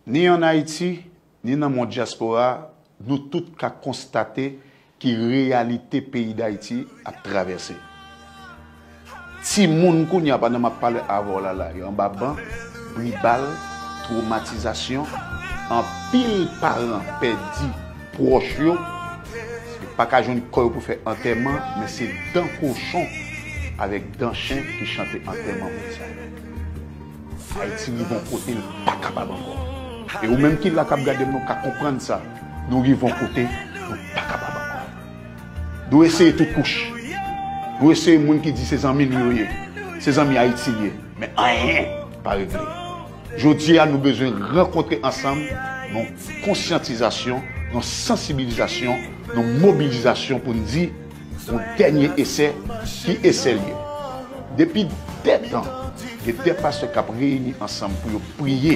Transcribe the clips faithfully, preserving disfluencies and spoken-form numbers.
Ni ann Ayiti, ni nan mond dyaspora, nou tout ka konstate ki reyalite peyi Dayiti ap travèse. Timoun kounye a, pandan m ap pale avè w la, la, yo anba ban, bri bal, twomatizasyon, anpil paran pèdi pwòch yo. Yo pa ka jwenn kò yo pou fè antèman, men se dan kochon avèk dan chen ki chante antèman moun sa yo. Ayiti rive yon kote l pa kapab ankò. E ou menm ki la k ap gade m, nou ka konprann sa. Nou rive yon kote, nou pa kapab ankò. Nou eseye tout kouch. Nou eseye moun ki di se zanmi nou yo ye, se zanmi Ayiti l ye. Men anyen pa regle. Jodi a, nou bezwen rankontre ansanm nan konsyantizasyon, nan sansibilizasyon, nan mobilizasyon pou n di yon dènye esè, ki esè l ye? Depi dè tan, gen de pastè k ap reyini ansanm pou yo priye.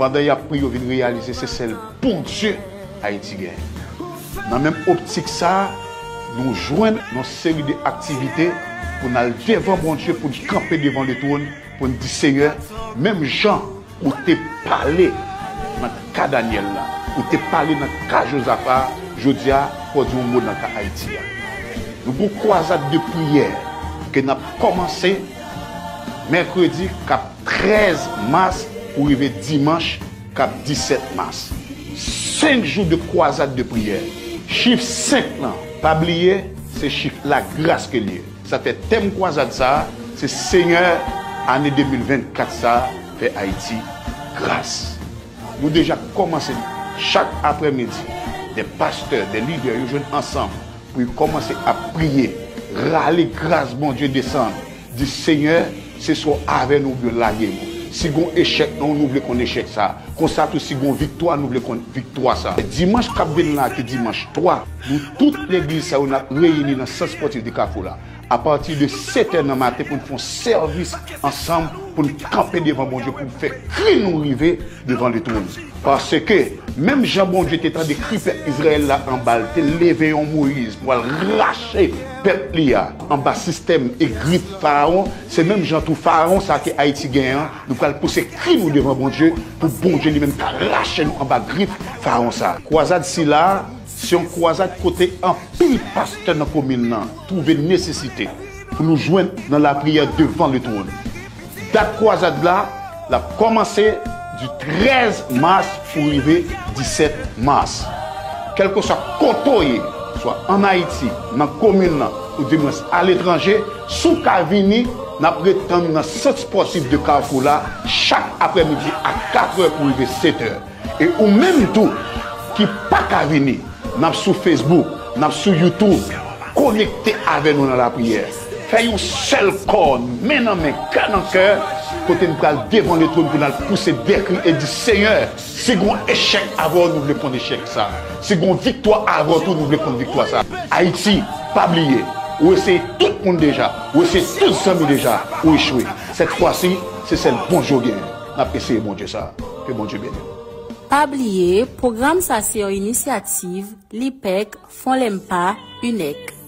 Pandan y ap priye, yo vin reyalize se sèl Bondye Ayiti genyen. Nan menm optik sa a, nou jwenn yon seri de aktivite pou n al devan Bondye, pou n kanpe devan letwòn, pou n di, Senyè, menm jan ou te pale nan ka Danyèl la, ou te pale nan ka Jozafa, jodi a, fò w di yon mo nan ka Ayiti a. Nou gon kwazad de priyè ke n ap kòmanse mèkredi k ap trèz mas pou rive dimanch k ap disèt mas. Senk jou de kwazad de priyè. Chif senk lan, pa bliye, se chif lagras ke l ye. Sa fè tèm kwazad sa a, se Senyè, ane de mil vennkat sa a, fè Ayiti gras. Nou deja kòmanse chak aprèmidi, de pastè, de lidè, yo jwenn ansanm pou yo kòmanse ap priye, rale gras Bondye desann, di, Senyè, se swa w avè nou oubyen w lage nou. Si gon echèk nan w, nou vle konn echèk sa. Konsa tou, si gon viktwa, nou vle konn viktwa sa. Dimanch k ap vin la, ki dimanch twa, nou tout legliz sa yo n ap reyini nan sant spòtif de Kafou la, apati de sèt è nan maten pou n fè yon sèvis ansanm, pou n kanpe devan Bondye, pou n fè kri nou rive devan letwòn. Paske, menm jan Bondye te tande kri pèp Izrayèl la anba l, te leve yon Moyiz pou al rache pèp li a anba sistèm e grif Farawon, se menm jan tou Farawon sa ke Ayiti genyen an, nou pral pouse kri nou devan Bondye pou Bondye li menm ka rache nou anba grif Farawon sa. Kwazad sila a, se yon kwazad kote anpil pastè nan komin nan twouve nesesite pou nou jwenn nan lapriyè devan letwòn. Dat kwazad la, l ap kòmanse di trèz mas pou rive disèt mas. Kèlkeswa kote w ye, swa ann Ayiti, nan komin nan, oudimwens aletranje, si w ka vini, n ap ret tann ou nan sant spòtif de Kafou la chak aprèmidi a katrè pou rive setè. E ou menm tou ki pa ka vini, n ap sou Facebook, n ap sou YouTube. Konekte avè nou nan lapriyè. Fè yon sèl kò, men nan men, kè nan kè, kote n pral devan letwòn pou n al pouse de kri e di, Senyè, si gon echèk avè w, nou vle konn echèk sa. Si gon viktwa avè w tou, nou vle konn viktwa sa. Ayiti, pa bliye, ou eseye tout moun deja, ou eseye tout zanmi deja, ou echwe. Sèt fwa si, se sèl Bondye w genyen. N ap eseye Bondye sa. Ke Bondye beni w. Pa bliye, pwogram sa se yon inisyativ Lipèk, Fon Lempa, UNEC.